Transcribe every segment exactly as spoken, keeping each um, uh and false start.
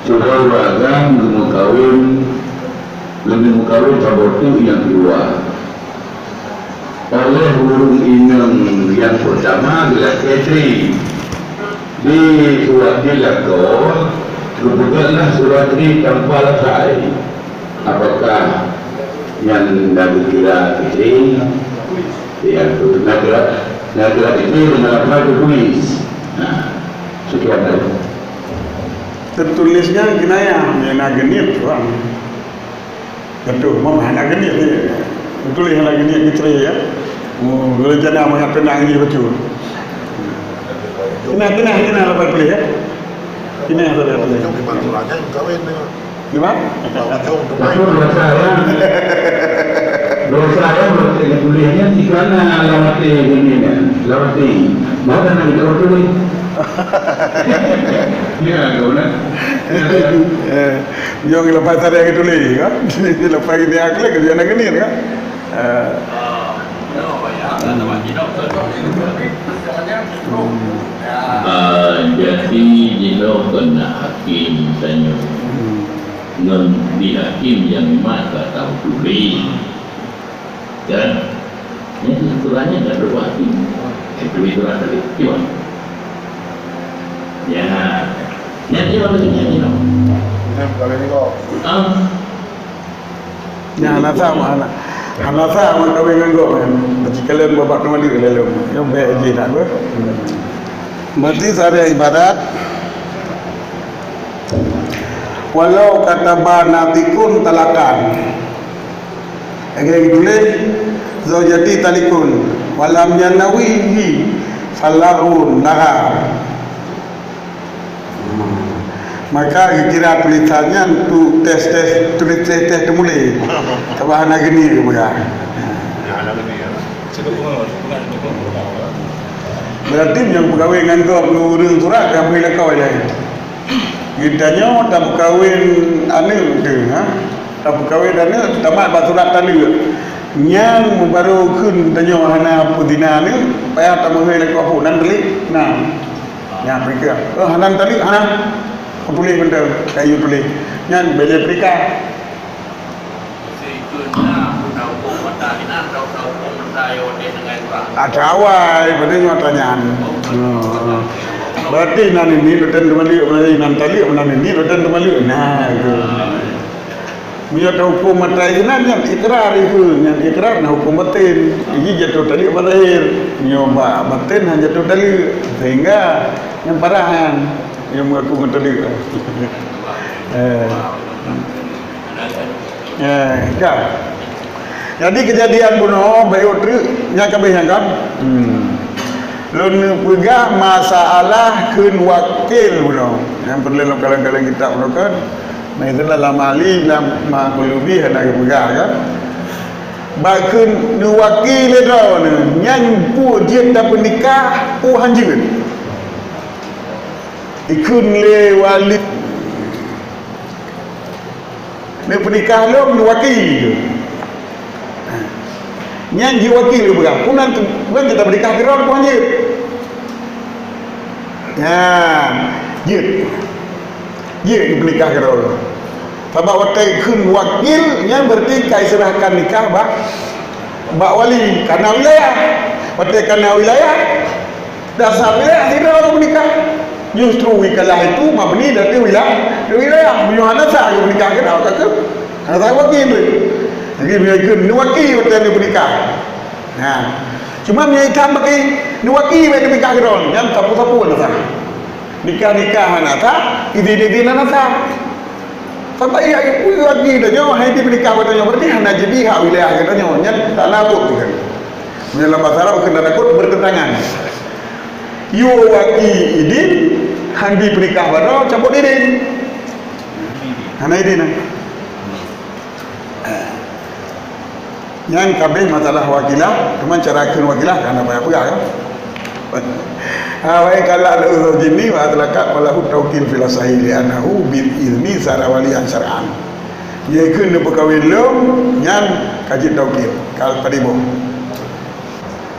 Sidroe ureueng agam geumeukawen, geumeukawen saboh teuk nyang keudua. Oleh ureueng inong nyang peurtama geulakèe tri. Di surat di lakoe, geupeugah lah surat tri tanpa lasai. Apakah nyan na geukira tri? Ya, na geukira, na geukira tri deungon lafaz geutulis. Nah, sekian dari. Teutulisnya kinayah, ya, na geuniet, Tuan. Betul, memang hana geuniet ni. Betul, hana geuniet keu cerai, ya. Oh, rencana mangat tunang ni betul. Kena, kena, kena lepas tulis, ya. Kena lepas tulis. Ujung di pantulannya kawin ni. Gimana? Ujung tu. Betul, dosa, ya. Dosa, ya, berarti tulisnya di kanan, lewati ini, ya. Lewati. Mana nak kita tulis? Ya, kau nak. Ya, ya. Eh. Nyang lepas tadi yang tulis, kan? Lepas ini akhlak, dia nak genit, kan? Eh. Ah, jadi jinoe keunan hakim tanyoe. Hmm. Ngon di hakim nyang mat ka tahu tulis. Kan? Jadi ukurannya dah berubah. Eh, lebih kurang tadi. Cuba. Ya. Nanti malam ini, nanti, no. Ah. Nyan hana sah, hana, hana sah meukawen ngon gobnyan. Berarti kalian babak teuma deuh lé lom. Nyoe bèk jih nak beuh. Berarti sehari ibadat. Walau kataba natikun talakan. Lagèe geutuléh, zaujati talikun, walam yanawihi falaghun laha. Maka geukira tulisan nyan tu tes-tes, tulis tes-tes teumuléh. Sabab hana geuniet geupeugah. Berarti nyang peukawen ngon gob ngon ureueng surat ka bri lakoe laén. Geutanyoe tapeukawen aneuk teuh, ha? Tapeukawen aneuk, tamat bak surat taleuek. Nyang meubaroe kheun tanyoe hana peuzina aneuk, payah tameuhôi lakoe apui nan telik. Nah. Nyan peurikah. Oh, hana taleuek, hana. Kutuléh benda, kayue tuléh. Nyan bèk lé peurikah. Atawa, pada nyoe tanyaan. Hmm. Berarti nan ini lôn teuma taleuek, berarti nan taleuek, nan ini lôn teuma taleuek. Nah, itu. Meunyoe teuhuköm mata inan nyan ikrar itu, nyan ikrar na huköm batin. Jadi jatuh taleuek bak zahir. Meunyoe bak batin hana jatuh taleuek. Sehingga nyan parah nyan. Nyang mengaku ngon taleuek. Eh. Eh, ka. Jadi, keujadian bunoe bacut treuk nyang ka abéh nyan kan? Hmm. Lôn peugah masalah kheun wakil bunoe. Nyang peureulèe lôn kalon-kalon kitab bunoe kan. Nah, itulah lam Ali, lam Maqlubi hana geupeugah kan. Bak kheun neuwakil lé droeneuh, nyan peue jeuet tapeunikah, peue han jeuet. Ikheun lé wali. Neupeunikah lom, neuwakil. Nyan jeuet wakil geupeugah. Peue nan, peue nan tapeunikah keudroe, peue han jeuet. Nyan, jeuet. Jeuet geupeunikah keudroe. Sabab watèe kheun wakil, nyan berarti ka iseurahkan nikah bak, bak wali, kana wilayah. Watèe kana wilayah, dasar wilayah sidroe geunikah. Justru wikalah itu mabni dari wilayah, dari wilayah. Meunyoe hana sah geunikah keudroe, ka keuh hana sah wakil. Jadi, meunyoe kheun neuwakil watèe neupeunikah. Nah, cuma meunyoe itam pakai neuwakil bak neupeunikah keudroe, nyan sapeue-sapeue hana sah. Nikah-nikah hana sah, idin-idin hana sah. Sampai ya, lagi dah nyoe, hai di peunikah kata nyoe, berarti hana jadi hak wilayah kata nyoe, nyan tak labuk kan. Dalam bahasa Arab kena takut bertentangan. Yu waki idin, han di peunikah baroe, cabut idin. Hana idin. Nyan ka abéh masalah wakilah, cuma cara kheun wakilah ka hana payah peugah kan. Ha, wa in khala lahu zaujani wa atlaqat falahu tawkil fil asahi li annahu bil izni sara waliyan syar'an. Ye kheun neupeukawen lom, nyan ka jeuet tawkil, ka padé boh.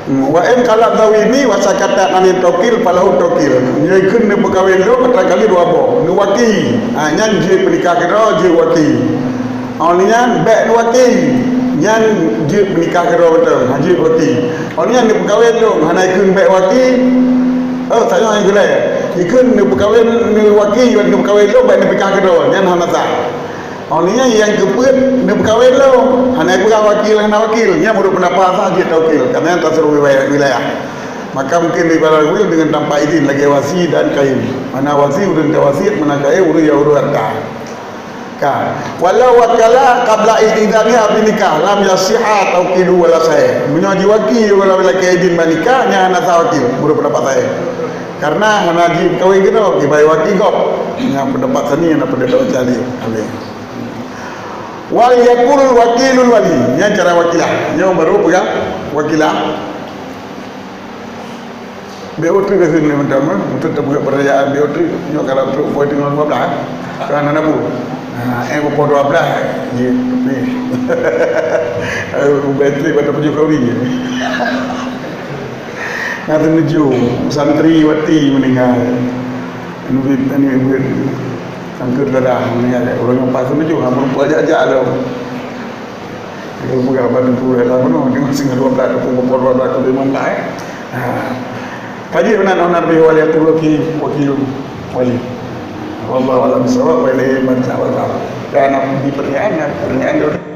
Wa in khalat zawjaini wa sakata 'anit tawkil falahu tawkil. Nyoe kheun neupeukawen lom, barangkali dua boh. Neuwaki. Ha, nyan jeuet peunikah keudroe, jeuet waki. Oh, nyan bèk neuwaki. Nyan jeuet peunikah keudroe beutôi. Ha, jeuet waki. Oh, nyan neupeukawen lom, hana ikheun bèk waki. Oh, tanyoe nyang gulèe. Ikheun neupeukawen, neuwaki, neupeukawen lom, bèk neupeunikah keudroe. Nyan hana sah. Oh, nyan nyang keupeuet neupeukawen lom. Hana peugah wakil, hana wakil. Nyan meunurot peundapat sah jeuet tawkil. Karena tasarruf wilayah, wilayah. Maka mungkin daripada wakil dengan tanpa izin lagèe wasi dan kain. Mana wasi ureueng tawasiet, mana kain ureueng nyang urus harta. Ka. Walau wakala qabla istizaniha fi nikah lam yasihha tawkiluhu wala sahih. Meunyoe jiwaki ureueng lakèe izin bak nikah, nyan hana sah wakil, meunurot peundapat sahih. Karena hana jikawin keunoe, jibai waki gob. Nyan peundapat sani, hana peundapat sani. Amin. Wal yakul wakilul wali. Nyan cara wakilah. Nyoe baru peugah wakilah. Bèk uteuk keu kheun lé mantong, eh. Untuk teupeugah peurayaan bèk uteuk, nyoe kalau trok poh teungoh dua belas, kan hana bu. Ha, eh, poh dua belas, ye, tapi, eh, batri pada tujuh kali. Nah, tu nuju, santri wati meninggal. Anu, anu, anu, sangkut darah meninggal. Orang yang pas tu nuju, ha, perempuan ajak-ajak tu. Aku peugah bak Teungku Reda bunoe, tengok singoh dua belas, tepung kompor dua belas, tepung lima belas, eh. Ha. Kaji beuna, oh, Nabi wali aku wakil, wakil wali. Wallahu a'lam bissawab, wa ilaihi marji'un. Dan di pertanyaan, pertanyaan dia.